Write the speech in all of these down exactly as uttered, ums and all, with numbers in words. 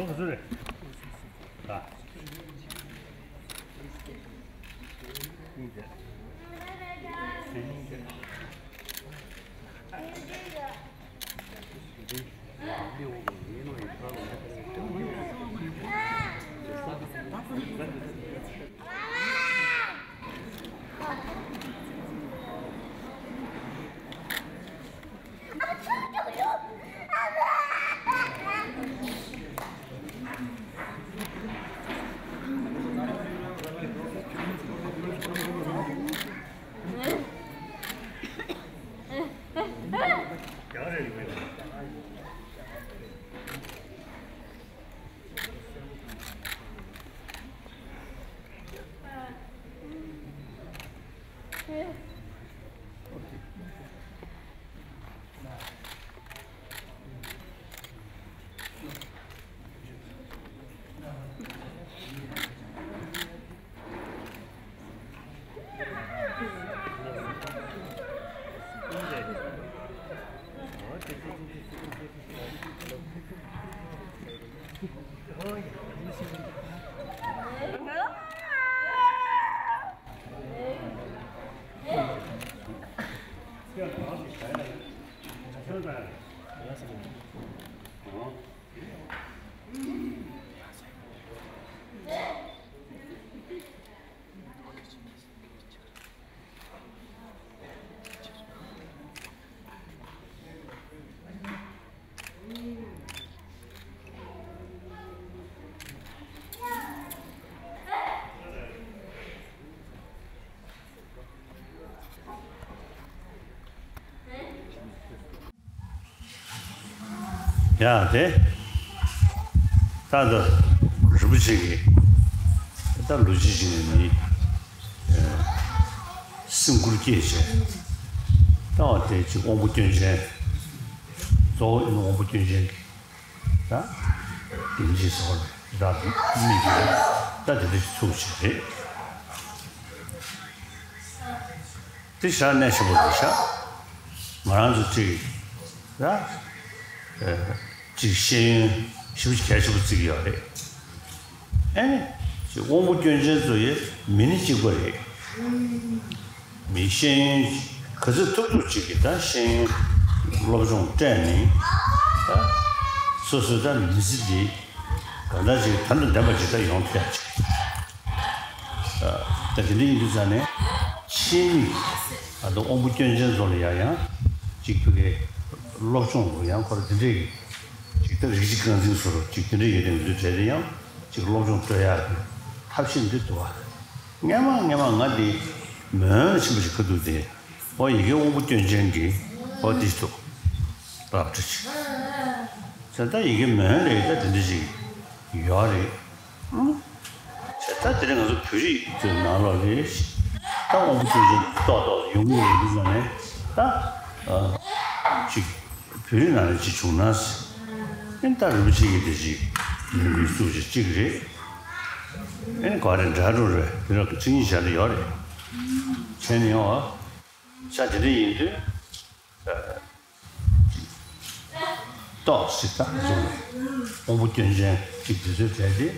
ལོ་ག་ཚོད་རེད། ད། སྙིང་རྗེ། སྙིང་རྗེ། ཡ་དེ། ད་ལྟ་རིན་པོ་ཆེ་གིས་ད་ལོ་རྒྱུས་ཤིག་ནས་མི་སེམས་ཁུར་སྐྱེས་བྱས། ད་བ་དེ་ཅིག་དབང་པོ་སྐྱོན་ཅན། གཙོ་བོ་ཨིན་དབང་པོ་སྐྱོན་ཅན་གྱི་ད་དེ་འཇིགས་སོགས་ལ་རག་མི་གི་ད་དེ་འདྲ་ཞིག་ཚུགས་ཤིག་རེད། དེ་ཤར་གནས་ཆེན་པོ་རེད་ཤག་ང་རང་ཚོ་གཅིག་ད་ཨ་གཅིག་ཤེས་ཡོན་ཞེ་པོ་གལ་ཆེན་པོ་བརྩི་གི་ཡོད་རེད། ཨ་ནི་གཅིག་དབང་པོ་སྐྱོན་ཅན་ཚོ་ཡི་མི་ནི་གཅིག་པ་རེད། མི་ཤེས་ཡོན་ག་ཚོད་ཐུབ་ཐུབ་ཅིག་གིས་ད་ཤེས་ཡོན་སློབ་སྦྱོང་སྤྲད་ནས་ད་སོ་སོའི་ད་མི་ཚེ་འདི་ག་འདྲ་ཅིག་དོན་དང་ལྡན་པ་ཅིག་ད་ཡོང་ཐུབ་ཡ་ཅིག་ད་དེ་འདྲ་ཡིན་དུས་ཙང་ནས་ཕྱིའི་མི་ཨ་ད་དབང་པོ་སྐྱོན་ཅན་ཚོ་ལ་ཡང་ཡང་ཅིག་ཕ་གིའི་སློབ་སྦྱོང་རུ་ཡང་ཁོ་ར་དེ་འདྲའི་ཅིག་ད་རིགས་གཅིག་རྐང་འཛིན་བཟོ་འདྲ་ཅིག་དེ་འདྲ་ཡོད་དེ་ང་ཚོའི་གྲས་དེ་ཡང་ཅིག་སློབ་སྦྱོང་སྤྲོད་ཡག་གི་ཐབས་ཤེས་འདི་འདུག་བ། སྔན་མ་སྔན་མ་ང་འདི་མོན་ལ་ཕྱིན་པ་ཞིག་ཁ་ཐུག་དེ་ཨོ་ཡི་གེ་དབང་པོ་སྐྱོན་ཅན་གྱི་ཨོ་འདི་ཞིག་འདུག་རབ་ཁྲ་ཅིག་ཟེར། ད་ཡི་གེ་མོན་ལ་ཡི་ད་དེ་འདྲ་ཅིག་ཡོད་རེད། ཨང་། ད་དེ་རིང་ང་ཚོ་བོད་རིགས་ཚོའི་ནང་ལོགས་ལ་ད་དབང་པོ་སྐྱོན་ཅན་ཏོག་ཏོག་ཡོང་གི་ཡོད་འདུག་ཟེར་ནས་ད་ཨ་ཅིག་བོད་རིགས་ནང་ལ་ཅིག་བྱུང་ན་ཟེར། ཨེ་ད་རིན་པོ་ཆེ་གི་དེ་ཅིག་ཡིན་པའི་གཙུག་ཅིག་གཅིག་རེད། ཨེ་ག་རེ་འདྲ་འགྲོ་རེད། དེ་ལ་གཅིག་གཉིས་བྱས་ཏེ་ཡོད་རེད། མཁྱེན་ཡོང་ཨ། ཤ་དེ་འདྲ་ཡིན་དུས། ཏོག་ཙམ་ད་བཟུང་ནས་དབང་པོ་སྐྱོན་ཅན་གྱི་དུས་ཚོད་བྲལ་ཏེ་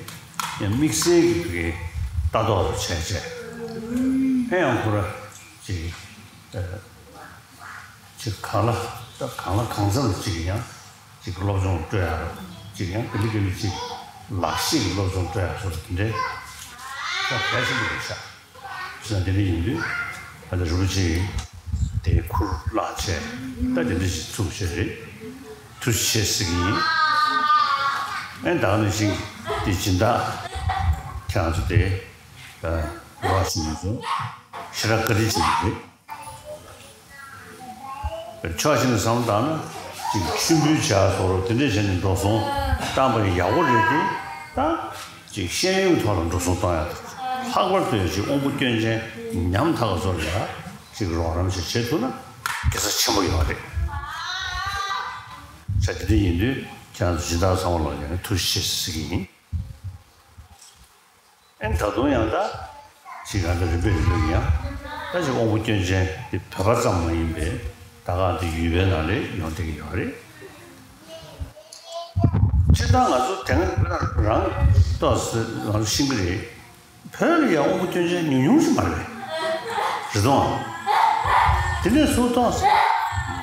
ཡང་དམིགས་བསལ་གྱི་བུ་གའི་ལྟ་རྟོག་རུ་བྱས་བྱས། ཨེ་ཡང་ཁོ་ར་ཅིག་ཅིག་གང་ལ་ད་གང་ལ་གང་འཚམ་ཅིག་ཡང་ཅིག་སློབ་སྦྱོང་སྤྲོད་ཡག་ཅིག་ཡང་ག་ལེ་ག་ལེ་ཅིག་ལག་ཤེས་ཀྱི་སློབ་སྦྱོང་སྤྲོད་ཡག་སོགས་དེ་འདྲའི་ད་གལ་ཆེན་པོ་རེད་ཤག་བྱས་ཙང་དེ་འདྲ་ཡིན་དུས་ད་ལྟ་རིན་པོ་ཆེ་དེ་ཁུར་བླངས་བྱས་ད་དེ་འདྲ་ཞིག་ཚུགས་བྱས་རེད། ཐུགས་རྗེ་ཆེ་ཟེར་གྱི་ཡིན། ཨེ་ད་ག་ནང་བཞིན་དེ་སྦྱིན་བདག་ཁྱེད་རང་ཚོ་དེ་རོགས་ཞུ་མཁན་ཚོ་ཞེ་དྲག་བཀའ་དྲིན་ཆེན་པོ་རེད། ཕྱོགས་གཅིག་ནས་བསམ་བློ་བཏང་ན་ཅིག་མཆོད་འབུལ་བྱ་སོགས་དེ་འདྲ་བྱས་ནས་འགྲོ་སོང་བཏང་པ་ཡག་པོ་རེད་དེ། ད་ཅིག་ཤེས་ཡོན་གྱི་ཐོག་ལ་འགྲོ་སོང་གཏོང་ཡག་དང་། ལྷག་པར་དུ་ཡང་ཅིག་དབང་པོ་སྐྱོན་ཅན་ཉམ་ཐག་པ་ཚོ་ལ་ཡང་ཅིག་རོགས་རམ་ཞིག་བྱེད་ཐུབ་ན་དགེ་མཚན་ཆེན་པོ་ཡོད་རེད། ས་དེ་འདྲ་ཡིན་དུས་ཁྱེད་རང་ཚོ་སྦྱིན་བདག་ཚང་མ་ལ་ཡང་ཐུགས་རྗེ་ཆེ་ཟེར་གྱི་ཡིན། ཨེ་ད་དུང་ཡང་ད་ཅིག་ག་འདྲ་རིམ་པས་རིམ་པས་ཡང་ད་ཅིག་དབང་པོ་སྐྱོན་ཅན་དེ་བོད་པ་ཙམ་མ་ཡིན་པའི་ད་ག་དེ་ཡུལ་པའི་ནང་ལ་ཡོང་བསྡད་ཀྱི་ཡོད་རེད། སྤྱིར་བཏང་ང་ཚོ་དེ་སྔ་རང་ཏོག་ཙམ་ང་ཚོ་ཤེས་ཀྱི་རེད། བོད་ལ་ཡང་དབང་པོ་སྐྱོན་ཅན་ཉུང་ཉུང་ཞིག་མ་རེད། རེད་དོ། དེ་ནས་ཚུར་ཏོག་ཙམ་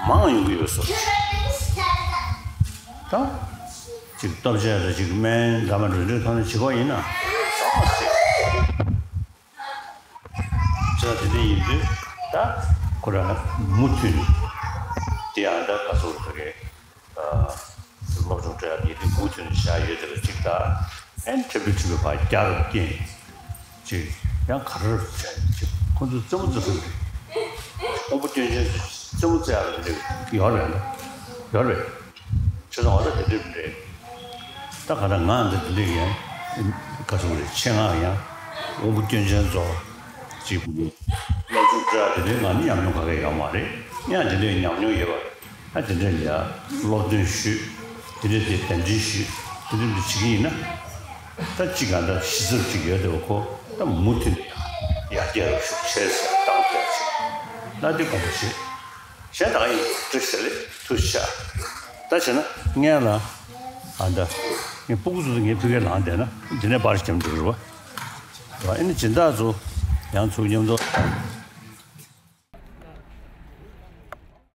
མང་ཡོང་གི་ཡོད་བཟོ་ད། ཅིག་ལྟོ་ཆས་དང་ཅིག་སྨན་འདྲ་མི་འདྲ་འདྲ་ཐོག་ནས་བྱེད་དགོས་ཡིན་ན། ཅག་དེ་འདྲ་ཡིན་དུས་ད་ཁོ་རང་མུ་མཐུད་ནས་དེ་ཡང་ད་ག་ཚོད་རེད། སློབ་སྦྱོང་སྤྲད་ཡག་དེ་དུས་མུ་མཐུད་ནས་བཞག་ཡོད་དེ་ལ་གཅིག་ད་ཨན་ཁྲི་པི་ཁྲི་པི་ཕར་རྒྱག་རུ་རྐྱེན་ཅིག་ཡང་ག་རེ་བྱས་ཅིག་ཁོ་ཚོ་རྩེད་མོ་རྩེ་ཐུབ་རེད། དབང་པོ་སྐྱོན་ཅན་ཚོས་རྩེད་མོ་རྩེ་ཡག་ལ་དེ་འདྲ་ཡོད་རེད། ཡོད་རེད། བྱས་ཙང་འོ་ད་དེ་འདྲ་རེད། ད་ག་ད་ང་འདི་དེ་འདྲ་ཡང་ག་ཚོད་རེད། ཆེད་མངགས་ཡང་དབང་པོ་སྐྱོན་ཅན་ཚོ་ཅིག་སློབ་སྦྱོང་སྤྲད་ཡག་དེ་འདྲའི་ང་ནི་ཉམས་མྱོང་ག་གེ་ཡོད་མ་རེད། ཡང་དེ་འདྲའི་ཉམས་མྱོང་ཡོད་པ། ཨ་དེ་འདྲ་ལ་ཡ་སློབ་སྟོན་ཞུས། དེ་འདྲ་དེ་གདན་འདྲེན་ཞུས། དེ་འདྲ་འདི་བྱེད་ཀྱི་ཡིན་ན། ད་གཅིག་ག་འདྲ་ཞིབ་ཚགས་ཅིག་ཡོད་དེ་བ་ཁོ་ད་མུ་མཐུད་ནས་ཡར་རྒྱས་རུ་ཤུགས་ཆེ་ཟེར་བཏང་ཐལ་ཆེ། ན་དེ་དགོངས་པ་བཞེས། གཞན་ད་ག་ཡིན་འགྲིག་ཟེར་ལེ་ཐུགས་རྗེ་ཆེ། ད་བྱས་ན་ངས་ལ་ཨ་ད་ངས་སྤུ་གུ་ཚོ་ངས་ཕ་གིར་ལངས་བསྡད་ན་འདི་ནས་པར་འཁྱམ་འགྲོ་རེད་བ། ཨ་ནི་སྦྱིན་བདག་ཚོ་ཡང་ཚུར་མཉམ་དུ་